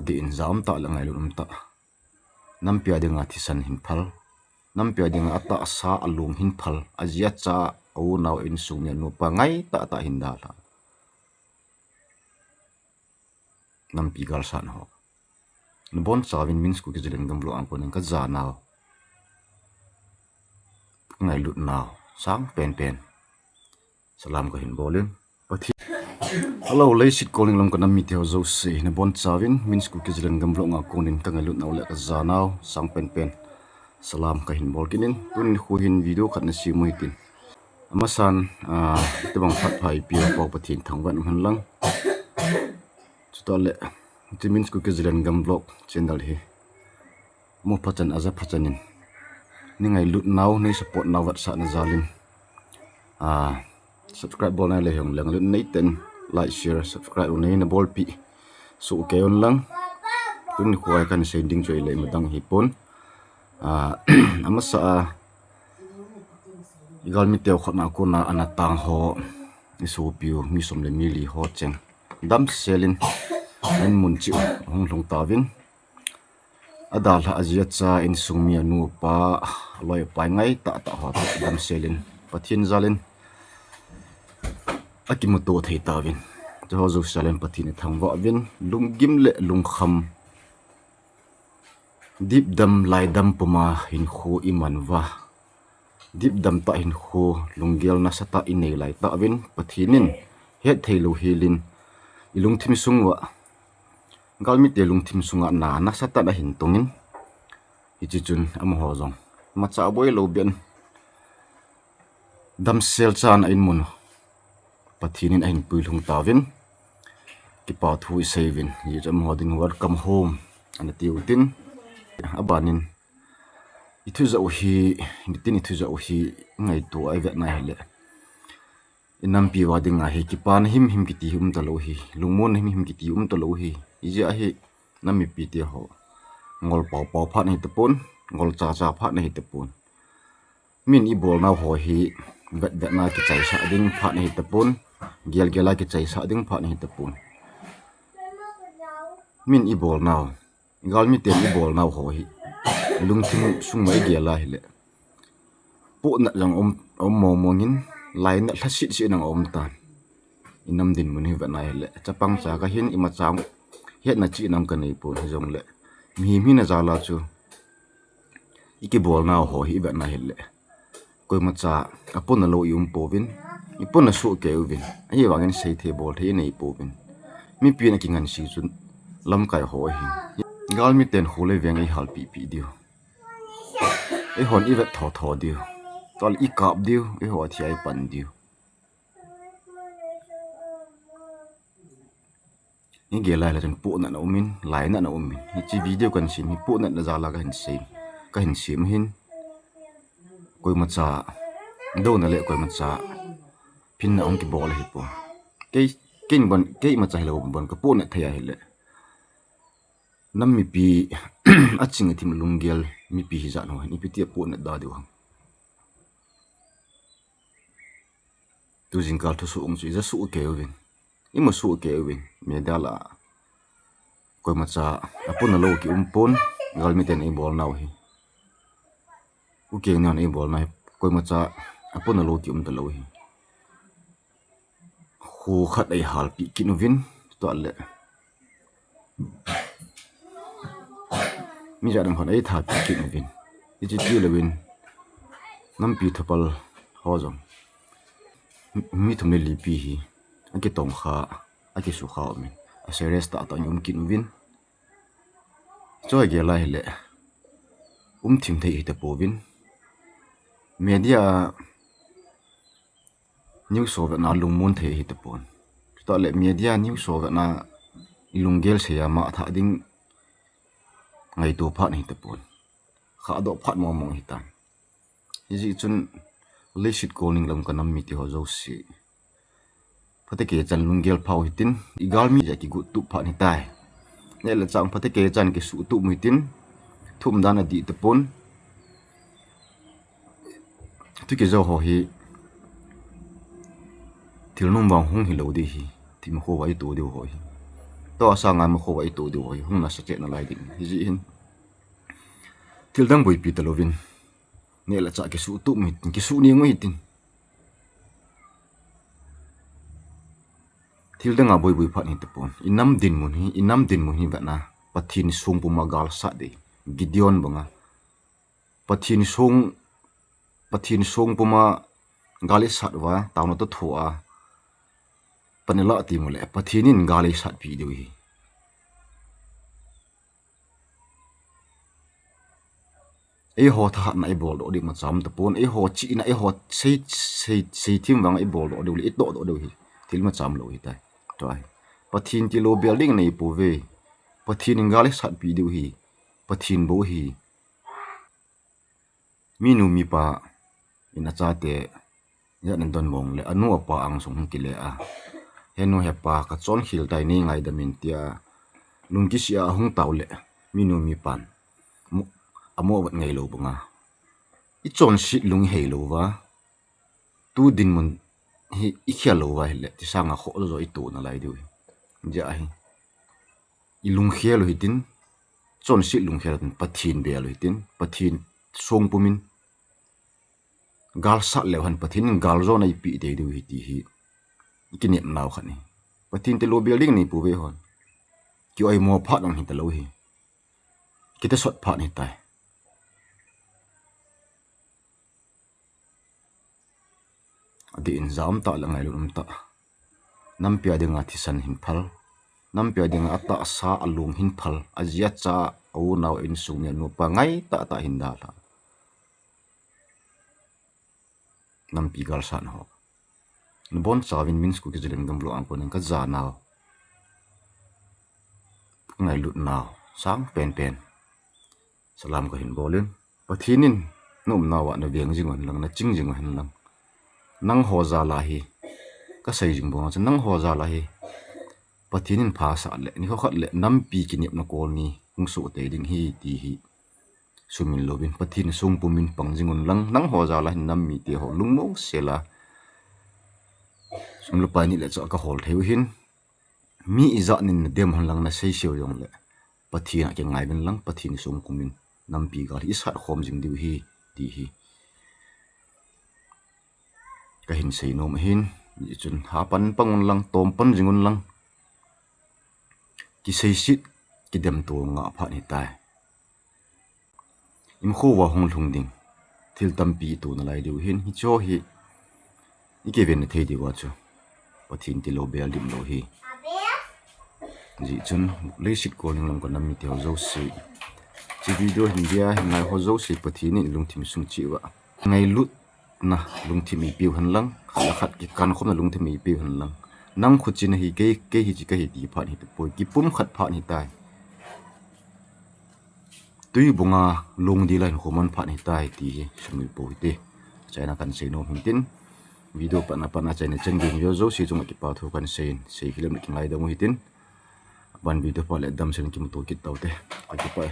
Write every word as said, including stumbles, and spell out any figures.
Tin, ja um tah le ngailut um tah. Nampi a dinga thisan hin phal. Nampi a dinga atahsa alung hin phal. Ajia cha, a unau, insung mi, anu apa ngai tahtah hin dalha. Nampi galsat ho. Nabonchauvin Min's Kuki Zalengam vlog a konin kajanau, kangailutnau sang penpen salam kahin bolin. Pathen. Hello, leiset kolning lam kanam mite ho jouse. Nabonchauvin Min's Kuki Zalengam vlog a konin kangailutnau le kajanau sang penpen salam kahin bol kit in. Tuni nikho hin video khat nasem u hitin. Amasan, ah, itobang phat pha ipi a pau Pathen thangvah in umhen lang. Chutah le, hiche Min's Kuki Zalengam vlog channel hi amu phachan, aja phachan in, nei ngailutnau, nei support nau vetsahna jalin, ah, subscribe bol nailou hijong le, ngailut neiten like, share, subscribe u nei nabolpeh soh kei un lang. Tuni nikho a kahin sei ding chu ahile ima dang hipon. Ah, amasa a, igalmi teu khotna kona ana tang ho, isopiu mi som le mi li ho cheng damselin, a in mun cheh u ahung lhung tauvin. Adalhah ajia cha, insung mi, anu apa, aloi apai ngai tahtah ho damselin, Pathen jalin akimuto thei tauvin. Chuho jouse jalin Pathen ithangvah uvin, lunggim le lungkham, dipdam laidam puma hinkho iman uva, dipdam tah hinkho, lunggel nasatah inei lai tauvin, Pathen in hetthei louhelin, ilungthim sung uva, galmite lungthim sunga na nasatah in ahin tongin, hiche chun amaho jong imacha boi lou beh in, damsel chan a in mun Pathen in ahin puilhung tauvin, kipa thu isei uvin, hichu amaho ding welcome home ana tiu tin, abanin, ithujah u hi, nitin ithujah u hi ngaito a ivet na hile, inampi uva dinga hi kipana himhim kiti hi umtalou hi, lungmonna himhim kiti umtalou hi. Ijeh a hi nam mipi teho ngol paopao phat nahi tapon, ngol chacha phat nahi tapon. Min ibolnau ho hi vetvetna kichaisah ding phat nahi tapon, gelgela kichaisah ding phat nahi tapon. Min ibolnau, galmiten ibolnau ho hi lungthim sunga igel a hile, pohnat jong aum, aum mongmongin, lainat lhasetset jong aum tan. Inam dinmun hi vetna hile, chapang cha kahin, imacha hetna chihna kanei pon, hijongle mihem hina jal a chu ikibolnau ho hi ivetna hile, koimacha apona lou ium pouvin, ipona sohkei uvin, ahivangin seithei bolthei inei pouvin. Mipin akingansei chu lamkai ho ahin, galmiten kho le veng eihalpehpeh diu, eihon ivet thotho diu, tole ikap diu, eiho athia ipan diu. Igel a hile chun pohnatna umin, lainatna umin. Hiche video kahin sem hi pohnatna jal a kahin sem, kahin sem ahin. Koimacha douna le koimacha phinna hung kibol ahipoi. Kei, kei bon, keimacha hilou bon kapohnat thei a hile, nam mipi aching athim lunggel mipi hijat ho hin ipi tia pohnat da diu ham. Tu jingkal thusoh ung chu ija sohkei uvin, imu sohkei uvin, media lah a. Koimacha apona lou kium pon, galmiten eibolnau hi, ukeng neo eibolnau hi, koimacha apona lou kium talou hi. Kho khat eihalpeh kit uvin, tole mi jat dang hon eithat kit uvin. Hiche tilouvin, nampi thupal ho jong, mi thum le li pi hi akitongkha, akisukha umin, a serious tahtah in um kit uvin. Chu igel a hile, umthim thei hitapouvin. Media news ho vetna lungmon thei hitapon. Chutah le media news ho vetna ilunggel seiya mangthah ding ngaito phat hitapon. Khahdoh phat mongmong hitan. Hijeh chun leiset kolning lam kanam mite ho jouse, phatecha chan lunggel phau hitin, igalmi jeh a kigot tup phat hitai. Neh le chah phatecha chan kisuhtup u hitin, thum dan adih tapon. Thu kijou ho hi thil nom vang hung hilou ding ahi, thim kho vai to diu ho hi. Tua sanga ima kho a ito diu hi hung nasa chet nalai ding. Hijeh hin thil dang boipi talouvin, neh le chah kisuh tup u hitin, kisuh neng u hitin. Thil dang a boiboi phat hitapon. Inam dinmun hi, inam dinmun hi vetna, Pathen songpum a gal sat ding. Gideon banga Pathen song, Pathen songpum a gal isat uva, taona toh thoa pan ilah teng uleh Pathen in gal eisatpi diu ahi. Eiho thahatna ibol doh diu imacha um tapon, eiho chihna, eiho sei, sei, seithem vang ibol doh diu le itoh doh diu hi thil imacha umlou ahitai. Tua hi Pathen tilou bel ding nei pouve. Pathen in gal eisatpi diu ahi. Pathen bou ahi. Minu mipa in achate jat in adonbut le anu apa angsung hung kile a, "Henu hepa, kachonkhel tai, nei ngaidam in," tia lungkisih a ahung tao le, minu mipan mo, amo vat ngailou banga, ichonset lung iheilou uva, tu dinmun hi ikhel lou uva ahile, tisanga khoh jo ito nalai diu ahi. Hijeh hin ilungkhel u hitin, chonset lungkhel u hitin, Pathen bel u hitin, Pathen songpum in gal sat leu hen Pathen in gal jona eipeh tei diu ahi ti hi ikinepnau khat ahi. Pathen tilou bel ding nei pouve hon. Ki-oimo phat jong hitalou ahi. Kitasot phat ahitai. Adeh in ja um tah le ngailut um tah. Nampi a dinga thisan hin phal. Nampi a dinga atahsa alung hin phal. Aji acha, a-u anao, insung mi anu apa ngai tahtah hin dalha. Nampi galsat ho. Nabonchauvin min school kijalen gamlo angkon in kajanau, kangailutnau sang penpen salam kahin bol in, Pathen in naumnau a naveng jing uhen lang, naching jing uhen lang. Nangho jal a hi, kasei jing banga chu nangho jal a hi Pathen in phasah le, nikho khat le nampi kinepna kol ni hung soh tei ding ahi ti hi sumil louvin, Pathen songpum in pang jing un lang, nangho jal a hin nam mite ho lungmong sel a sum le pai neh le chah kahol thei u hin, mi ijat nin nadem hen lang, nasei seu jong le Pathen a kingai uvin lang, Pathen songpum in nampi gal hi isat khom jing diu ahi ti hi kahin sei nom ahin. Hichun hapan pang un lang, tom pan jing un lang. Kiseiset, kidemto ngah phat ahitai. Ima kho uva hung lhung ding thil tampi ito nalai diu ahin, hiche hi ikiven na thei diu a chu Pathen tilou bel dimlou ahi. Hijeh chun leiset kol ning lam kanam mite ho jouse, hiche video hin dia hin ngai ho jouse Pathen in lungthim sung cheh uva ngailutna lungthim eipeu hen lang, khat le khat kikan khomna lungthim eipeu hen lang. Nang khuchin ahi, kei, kei hiche kahi ti phat hitapoi, kipumkhat phat ahitai. Tui bunga lungdil a hin khoman phat ahitai ti hi sumil pou hite. Achaina kahin sei nom hintin, video patna patna achaina chan gei video jouse chunga kipa thu kahin sei in, sei khel le kingaidam u hitin. Aban video phat le damsel in kimuto kit taute. Kakipah e.